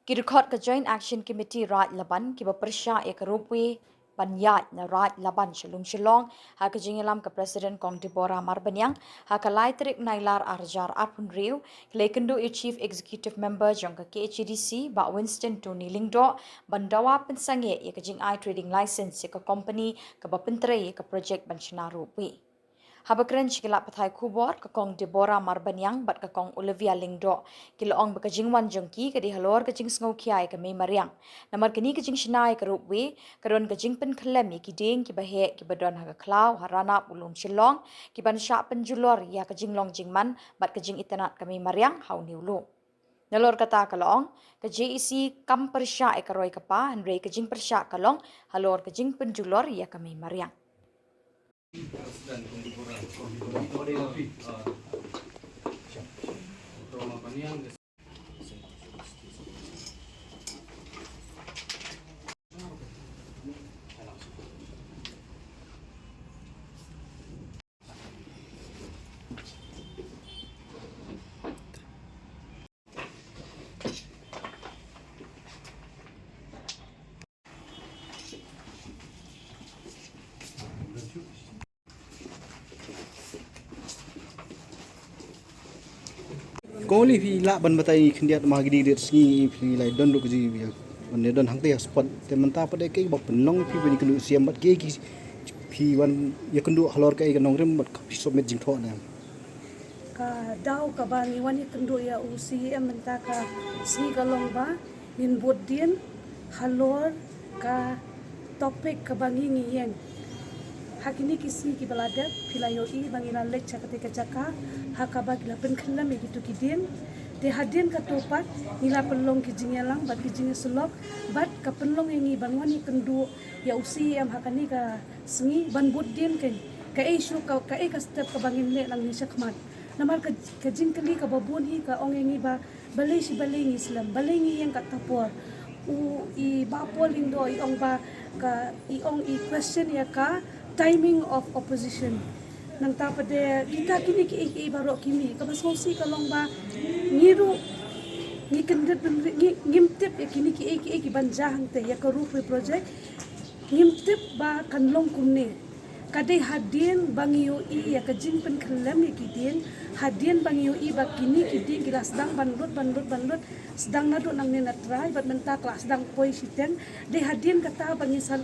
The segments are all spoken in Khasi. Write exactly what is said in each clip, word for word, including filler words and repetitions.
Ki dkhot ka Joint Action Committee Raid Laban kiba pyrshah ïa ka ropeway ban ïaid na Raid Laban sha Lumshillong, ha ka jingïalam ka President Kong Deborah Marbaniang, ha ka lai tarik Nailar arhajar arphew hynriew, ki la ïakynduh ïa u Chief Executive Member jong ka K H A D C, Bah Winston Tony Lyngdoh, ban dawa pynsangeh ïa ka jingai trading license ïa ka company kaba pyntrei ïa ka project ban shna ropeway. Haba kren sha ki lad pathai khubor, ka Kong Deborah Marbaniang bad ka Kong Olivia Lyngdoh ki la ong ba ka jingwan jong ki ka dei halor ka jingsngewkhia ïa ka mei mariang. Namar kane ka jingshna ïa ka ropeway ka don ka jingpynkhyllem ïa ki dieng kiba heh kiba don ha ka khlaw ha ranab u lum Shillong, kiban shah pynjulor ïa ka jinglong jingman bad ka jingitynnad ka mei mariang ha une u lum. Nalor kata ka la ong, ka J A C kam pyrshah ïa ka roi ka pa, hynrei ka jingpyrshah ka long halor ka jingpynjulor ïa ka mei mariang. Kong Oli, phi lah ban batai khyndiat ma kine ki riat sngi phi la don ruh ka jingïa ban ïa don hangta ha spot, te mynta pat de kaei ba pynlong phi ban ïakynduh Syiem bad kaei ki phi wan ïakynduh halor kaei ka nongrim bad ka phi submit jingthoh ne? Ka daw kaba ngi wan ïakynduh ïa u C E M mynta ka sngi ka long ba ngin bud dien halor ka topic kaba ngi ngi ïeng. Ha kine ki sngi kiba la dep phi la ïohi ba ngi la leit sha katei ka jaka ha kaba ki la pynkhyllem ïa kito ki dieng. Te hadien kato pat ngi la pynlong ki jingïalang bad ki jingïasyllok bad ka pynlong ïa ngi ban wan ïakynduh ïa u C E M ha kane ka sngi ban bud dien kein kaei shuh ka, kaei ka step kaba ngin leh nangne shakhmat. Namar ka, ka jingkylli kaba bun hi ka ong ïa ngi ba balei shi balei ngi slem, balei ngi ïeng katto por. U i Bah Paul Lyngdoh i ong ba ka i ong i question ïa ka timing of opposition. Nangta pat de kita kine kiei kiei baroh ki mih, kaba sngewsih ka long ba ngi ruh ngi kyndit bynriew, ngi, ngim tip ïa kine kiei kiei kiban jia hangta ïa ka ropeway project. Ngim tip ba kan long kumne. Ka dei hadien ba ngi ïohi ïa ka jingpynkhyllem ïa ki dieng, hadien ba ngi ïohi ba kine ki dieng ki la sdang ban lut, ban lut, ban lut, sdang naduh nangne na trai bad mynta ka la sdang poi shiteng. Dei hadien kata ba ngin sa,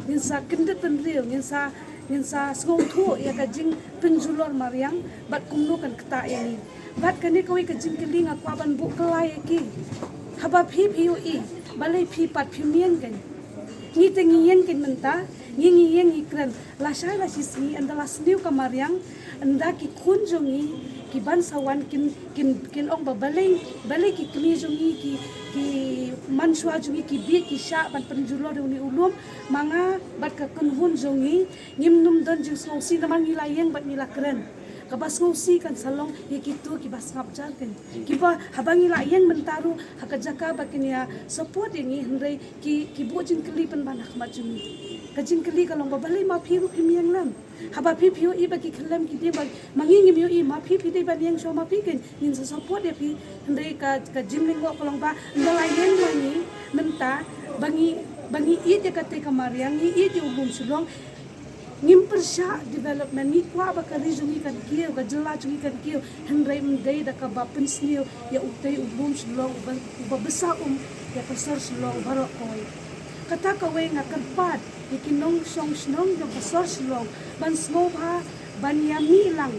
ngin sa kyndit bynriew, ngin sa, ngin sa sngewthuh ïa ka jingpynjulor mariang bad kumno kan ktah ïa ngi. Bad kane kawei ka jingkylli nga kwah ban buh kylla ïa ki. Haba phi phi ïohi, balei phi pat phim ïeng kein? Ngi te ngi ïeng kein mynta, ngi ngi ïeng ngi kren. Lashai lashisngi ynda la sniew ka mariang, ynda ki khun jong ngi kiban sa wan kin, kin, kin ong ba balei, balei ki kmie jong ngi, ki, ki mynshuwa jong ngi ki bieit ki shah ban pynjulor ïa une u lum. Ma nga bad ka kynhun jong ngi ngim nym don jingsngewsih namar ngi la ïeng bad ngi la kren. Kaba sngewsih kan sa long ïa kito kiba sngap jar kein. Kiba haba ngi la ïeng mynta ruh ha ka jaka ba kin ïa support ïa ngi, hynrei ki, ki buh jingkylli pynban ha khmat jong ngi. Ka jingkylli ka long ba balei ma phi ruh phim ïeng lem. Haba phi phi ïohi ba ki khyllem ki dieng, ba ma ngi ngim ïohi, ma phi phi dei ban ïeng shuwa ma phi kein, ngin sa support ïa phi. Hynrei ka, ka jinglyngngoh ka long ba ynda la ïeng ma ngi mynta ba ngi, ba ngi ïeit ïa katei ka mariang, ngi ïeit ïa u lum Shillong. Ngim pyrshah development, ngi kwah ba ka ri jong ngi kan kiew, ka jylla jong ngi kan kiew. Hynrei ym dei da kaba pynsniew ïa utei u lum Shillong uba, uba bsa um ïa ka sor Shillong baroh kawei. Kata kawei nga kyrpad ïa ki nongshong shnong jong ka sor Shillong ban sngewbha ban ïa mih lang,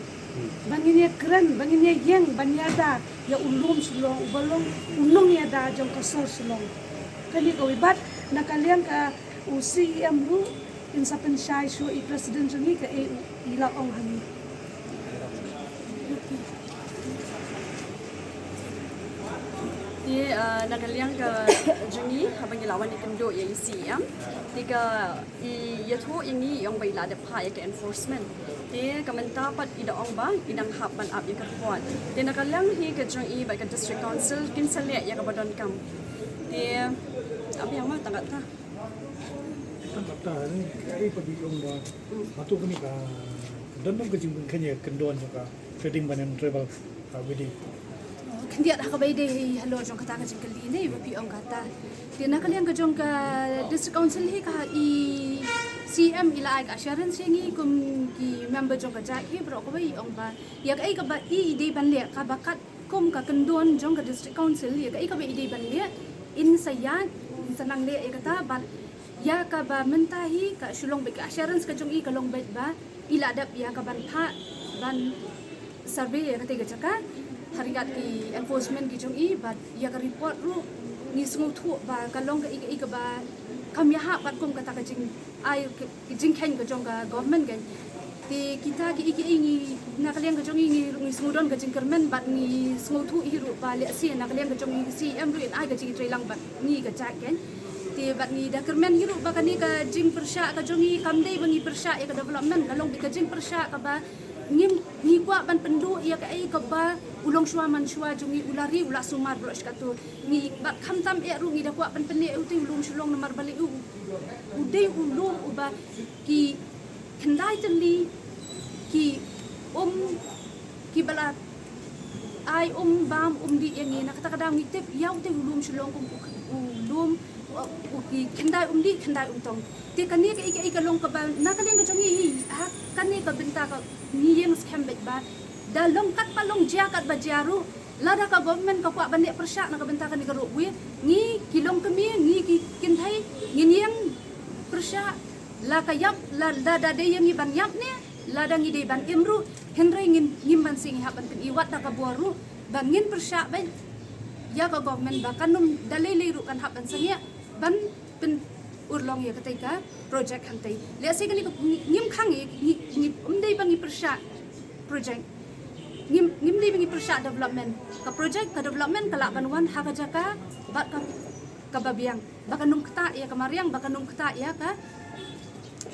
ban ngin ïa kren, ban ngin ïa ïeng, ban ïada ïa u lum Shillong uba long u nongïada jong ka sor Shillong. Kane kawei bad na ka liang ka u C E M ruh in sa pynshai shuh i president jong ngi kaei u i la ong ha ngi. Te, ah, na ka liang ka jong ngi haba ngi la wan ïakynduh ïa i C E M, te ka i ïathuh ïa ngi i ong ba i la dep phah ïa ka enforcement. Te ka mynta pat i da ong ba i dang hap ban ap ïa ka report. Te na ka liang hi ka jong i bad ka district council kin sa leh ïa kaba donkam. Te ap ïa ma tang katta. Tang katta ni kaei pat i ong ba hato kane ka don nym ka jingpynkheiñ ïa ka kyndon jong ka trading ban ïa tribal, ah, wedding. Ngiat ha kaba ïadei hi halor jong kata ka jingkylli ne ba phi ong kata. Te na ka liang ka jong ka District Council hi ka i C M i la ai ka assurance ïa ngi kum ki member jong ka jait hi baroh kawei i ong ba ïa kaei kaba i dei ban leh kaba kat kum ka kyndon jong ka District Council ïa kaei kaba i dei ban leh in sa ïaid in sa nang leh ïa kata bad ïa kaba mynta hi ka shu long beit ka assurance ka jong i ka long beit ba i la dep ïa ka ban phah ban survey ïa katei ka jaka ha ryngkat ki enforcement ki jong i bad ïa ka report ruh ngi sngewthuh ba ka long kaei kaei kaba kam ïahap bad kum kata ka jing ai ka jingkheiñ ka jong ka government kan. Te kita kiei kiei ngi na ka liang ka jong i ngi ruh ngi sngewdon ka jingkyrmen bad ngi sngewthuh hi ruh ba lehse na ka liang ka jong i C M ruh in ai ka jingtrei lang bad ngi ka jait kan. Te bad ngi da kyrmen hi ruh ba kane ka jingpyrshah ka jong i kam dei ba ngi pyrshah ïa ka development ka long beit ka jingpyrshah kaba ngim ngi kwah ban pynduh ïa kaei kaba u longshuwa manshuwa jong i u la ri u la sumar baroh shi katta. Ngi bad khamtam eh ruh ngi da kwah ban pynleh ïa utei u lum Shillong namar balei u u dei u lum uba ki khyndai tylli ki um kiba la ai um bam um dih ïa ngi na kata ka daw ngi tip ïa utei u lum Shillong kum u, u lum u, u ki khyndai um dih khyndai um tong. Te kane kaei kaei ka long kaba na ka liang ka jong ngi hi ha kane ka bynta ka ngi ïeng skhem beit ba da long katba long jia katba jia ruh lada ka government ka kwah ban leh pyrshah na ka bynta kane ka roadway ngi ki longkmie ngi ki kynthei ngin ïeng pyrshah la ka ïap la da da dei ïa ngi ban ïap ne lada ngi dei ban im ruh hynrei ngin ngim ban sngewhap ban pyni wat da ka bor ruh ba ngin pyrshah beit ïa ka government ba kan ym da lei lei ruh kan hap ban sangeh ban pynurlong ïa katei ka project hangtei. Lehse kane ka ngi- ngim khang ngi ngi ngi ym dei ba ngi pyrshah project. Ngim ngim dei ba ngi pyrshah development. Ka project ka development ka lah ban wan ha ka jaka bad ka kaba biang ba kan ym ktah ïa ka mariang ba kan ym ktah ïa ka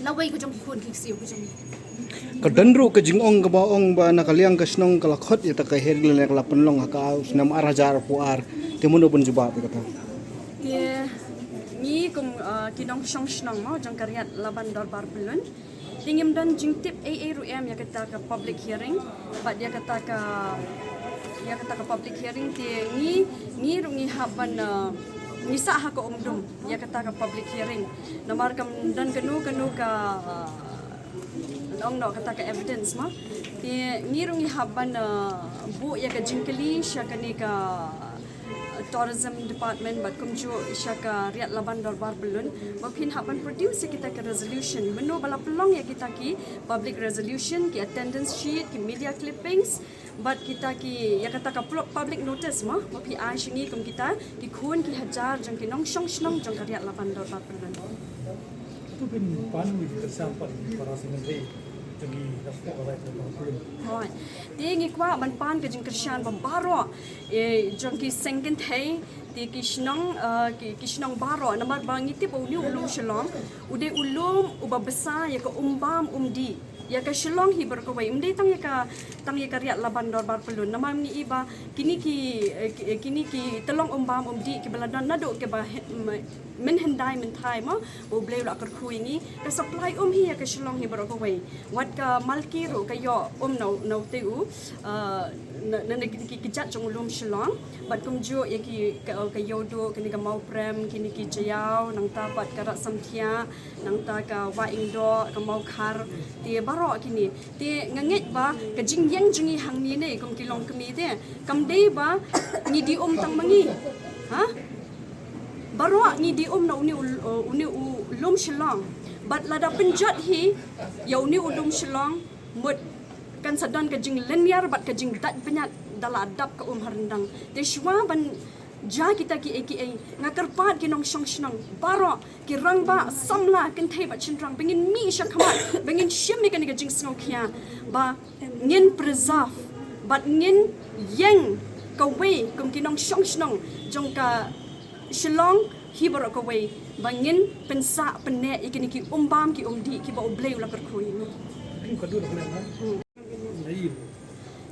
lawei ka jong ki khun ki ksiew ka jong ngi. Ka don ruh ka jingong kaba ong ba na ka liang ka shnong ka la khot ïa ta ka hearing lane ka la pynlong ha ka snem ar hajar arphew ar. Te mano ban jubab ïa kata? Te ngi kum uh, ki nongshong shnong mo jong ka Riat Laban Dorbar Pyllun. Te ngim don jingtip ei ei ruh em ïa kata ka public hearing bad ïa kata ka ïa kata ka public hearing te ngi ngi ruh ngi hap ban uh, ngi sah ha ka umdum ïa kata ka public hearing. Namar kam don kano kano ka uh, ong noh kata ka evidence ma. Te ngi ruh ngi hap ban uh, buh ïa ka jingkylli sha kane ka uh, tourism department bad kumjuh sha ka Riat Laban Dorbar Pyllun ba phin hap ban produce ïa kita ki resolution. Mano ba la pynlong ïa kita ki public resolution, ki attendance sheet, ki media clippings bad kita ki ïa kata ka pl- public notice ma ba phi ai sha ngi kum kita ki khun ki hajar jong ki nongshong shnong jong ka Riat Laban Dorbar Pyllun. Tu phin pan wi ki kyrshan pat ki para sngewthuh jong ki da spot right na Pyllun. Hoi. Te ngi kwah ban pan ka jingkyrshan ba baroh eh, jong ki seng kynthei te ki shnong uh, ki, ki shnong baroh namar ba ngi tip ba une u lum Shillong u dei u lum uba bsa ïa ka um bam um dih ïa ka Shillong hi baroh kawei. Ym dei tang ïa ka tang ïa ka Riat Laban Dorbar Pyllun namar ngi i ba kini ki eh, ki- eh, kini ki tyllong um bam um dih kiba la don naduh kiba he- m- mynhyndai mynthai mo ba U Blei u la kyrkhu ïa ngi ka supply um hi ïa ka Shillong hi baroh kawei. Wat ka Malki ruh ka ïoh um na u- na utei u uh, na na na ki ki jait jong u lum Shillong bad kumjuh ïa ki ka, ka Ïewduh kine ka Mawprem kine ki Jaïaw nangta pat ka Rasamthiah nangta ka Wahingdoh ka Mawkhar te baroh kine te nga ngeit ba ka jingïeng jong ngi hangne ne kum ki longkmie te kam dei ba ngi die um tang ma ngi ha baroh ngi die um na une u une u lum Shillong bad lada pynjot hi ïa une u lum Shillong mut kan sa don ka jinglynñiar bad ka jingdait bniat da la dap ka um ha ryndang te shuwa ban jia kita kiei kiei nga kyrpad ki nongshong shnong baroh ki rangbah samla kynthei bad shynrang ba ngin mih sha khmat ba ngin shim ïa kane ka jingsngewkhia ba ngin preserve bad ngin ïeng kawei kum ki nongshong shnong jong ka Shillong hi baroh kawei ba ngin pynsah pynneh ïa kine ki um bam ki um dih kiba U Blei u la kyrkhu ïa ngi.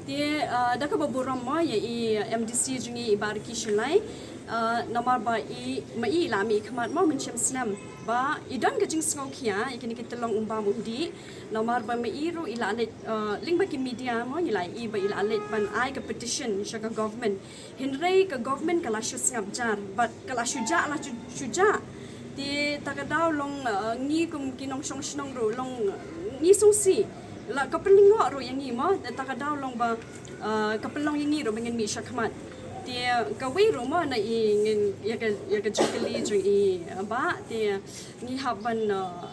Te uh, da kaba burom mo ïa i MDC jong ngi i Bah Ricky Shullai. Uh, namar ba i, ma i la mih khmat mo mynshem snem ba i don ka jingsngewkhia ïa kine ki tyllong um bam um dih. Namar ba ma i ruh i la leit, uh, lyngba ki media mo, i la i ba i la leit ban ai ka petition sha ka government. Hynrei ka government ka la shu sngap jar bad ka la shu jah, la shu, shu jah. Te ta ka daw long, uh, ngi kum ki nongshong shnong ruh long, uh, ngi sngewsih. La ka pynlyngngoh ruh ïa ngi mo, ta ka daw long ba, uh, ka pynlong ïa ngi ruh ba ngin mih shakhmat. Te kawei ruh mo na i ngin ïa ka, ïa ka jingkylli jong i, uh, bah, te ngi hap ban, uh,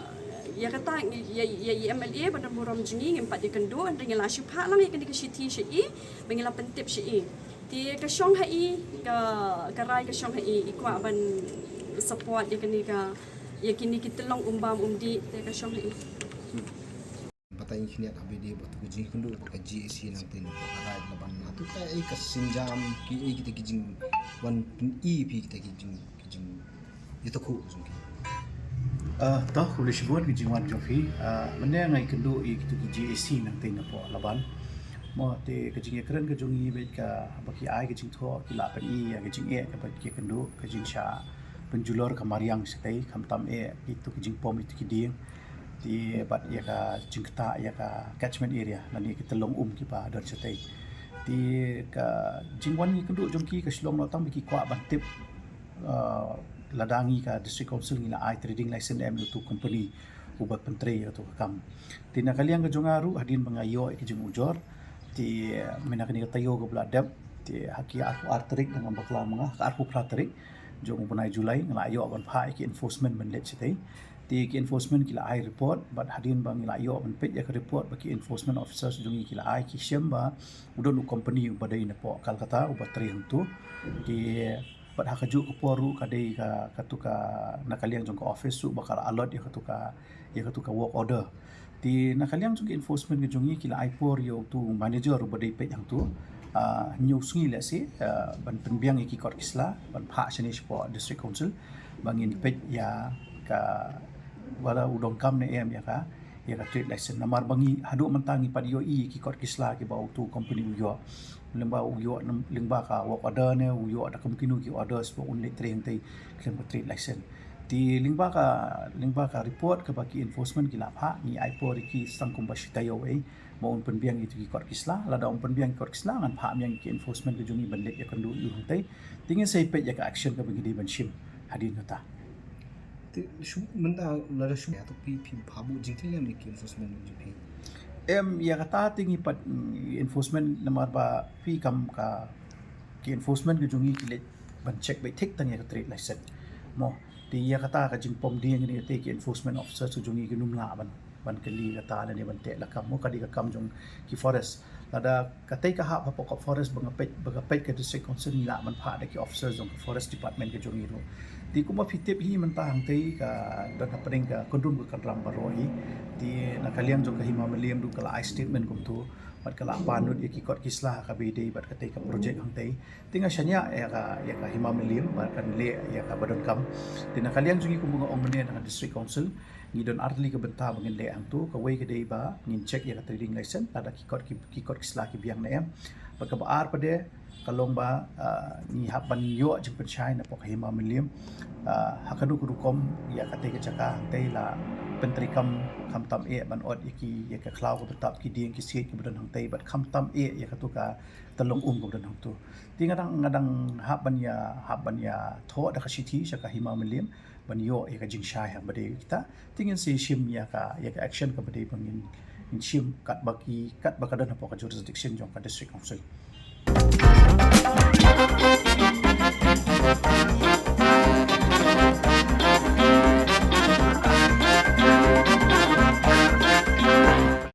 ïa kata, ïa, ïa i M L A ba don burom jong ngi ngim pat ïakynduh, hynrei ngi la shu phah lang ïa kane ka shithi sha i ba ngi la pyntip sha i. Te ka shong ha i, ka, ka rai ka shong ha i, i kwah ban support ïa kane ka, ïa kine ki tyllong um bam um dih, te ka shong ha i. Batai ngi khniat ha ba dei ba tu ka jingkynduh ba ka G A C nangtei na ka rai la ban na tu ka ei ka sienjam ki ei kita ki jingwan pyni phi kita ki jing, ki jing ïa tu khu jong ki. Ah, to, khublei shibun ki jingwan jong phi. Ah, mynne nga ïakynduh ïa kitu ki G A C nangtei na pok Laban. Mo te ka jingïakren ka jong ngi bad ka ba ki ai ka jingthoh ki la pyni ïa ka jingeh ka ba ki ïakynduh ka jingshah pynjulor ka mariang shatei khamtam eh kitu ki jingpom itu ki dieng. Te bad ïa ka jingktah ïa ka catchment area lane ki tyllong um ki ba don shatei. Te ka jingwan ïakynduh jong ki ka shlong noh tang ba ki kwah ban tip, uh, lada ngi ka District Council ngi la ai trading license em ïa utu company uba pyntrei ïa utu ka kam. Te na ka liang ka jong nga ruh hadien ba nga ïoh ïa ka jingujor. Te mynta kane ka taïew kaba la dep. Te ha ki arphew ar tarik da nga bakla ma nga, ka arphew phra tarik jong u bnai July nga la ïoh ban phah ïa ki enforcement ban leit shatei. Te ki enforcement ki la ai report bad hadien ba ngi la ïoh ban peit ïa ka report ba ki enforcement officers jong ngi ki la ai ki shem ba u don u company uba dei na pok Kolkata uba trei hangtu. Te bad ha kajuh ka por ruh ka dei ka, katu ka na ka liang jong ka office ruh ba ka la allot ïa katu ka, ïa katu ka work order. Te na ka liang jong ka enforcement ka jong ngi ki la ai por ïa utu manager uba dei peit hangtu, ah, hynñiew sngi lehse, ah, ban pynbiang ïa ki kot ki sla ban phah shane shapoh District Council ba ngin peit ïa ka wala u donkam ne em ïa ka, ïa ka trade license. Namar ba ngi haduh mynta ngi pat ïohi ki kot ki sla kiba utu company u ïoh. Lyngba u ïoh nam-, lyngba ka work order ne u ïoh da kum kino ki orders ba un leit trei hangtei khlem ka trade license. Te lyngba ka, lyngba ka report kaba ki enforcement ki la phah ngi ai por ïa ki tang kumba shi taïew ei ba un pynbiang ïa tu ki kot ki sla, lada un pynbiang ki kot ki sla ngan phah biang ïa ki enforcement ka jong ngi ban leit ïakynduh ïa u hangtei. Te ngin sa ïa peit ïa ka action kaba ngi dei ban shim hadien kata. Te shu mynta lada shu ïa tu phi, phi phah buh jingkylli ïa ki enforcement jong phi. Em ïa kata te ngi pat, mm, enforcement namar ba phi kam ka ki enforcement ka jong ngi ki leit ban check beit thik tang ïa ka trade license. Mo, te ïa kata ka jingpom dieng ne te ki enforcement officers ka jong ngi kin ym lah ban, ban kylli kata lane ban teh lakam, mo ka dei ka kam jong ki forest. Lada katei ka hap hapoh ka forest ba nga peit, ba nga peit ka District Council ngi lah ban phah da ki officers jong ka forest department ka jong ngi ruh. Te kumba phi tip hi mynta hangtei ka don hapdeng ka kynrum ka kynram baroh hi. Te na ka liang jong ka Hima Mylliem ruh ka la ai statement kumtu bad ka la pan lut ïa ki kot ki sla kaba dei bad katei ka project hangtei. Te nga shaniah ïa ka, ïa ka Hima Mylliem ba kan leh ïa kaba donkam. Te na ka liang jong ngi kumba nga ong mynne na ka District Council ngi don artylli ka bynta ba ngin leh hangtu, kawei ka dei ba ngin check ïa ka trading license lada ki kot ki, ki kot ki sla ki biang ne em. Bad kaba ar pat de ka long ba, ah, ngi hap ban ïoh jingpynshai na pok ka Hima Mylliem. Ah, ha kano ka rukom ïa katei ka jaka hangtei la pyntreikam khamtam eh ban ot ïa ki, ïa ka khlaw kaba tap ki dieng ki siej kiba don hangtei bad khamtam eh ïa katu ka tyllong um kaba don hangtu. Te nga dang, nga dang hap ban ïa, hap ban ïathoh da ka shithi sha ka Hima Mylliem ban ïoh ïa ka jingshai ha ba dei kita. Te ngin sa shim ïa ka, ïa ka action kaba dei ba ngin, ngin shim katba ki, katba ka don hapoh ka jurisdiction jong ka District Council.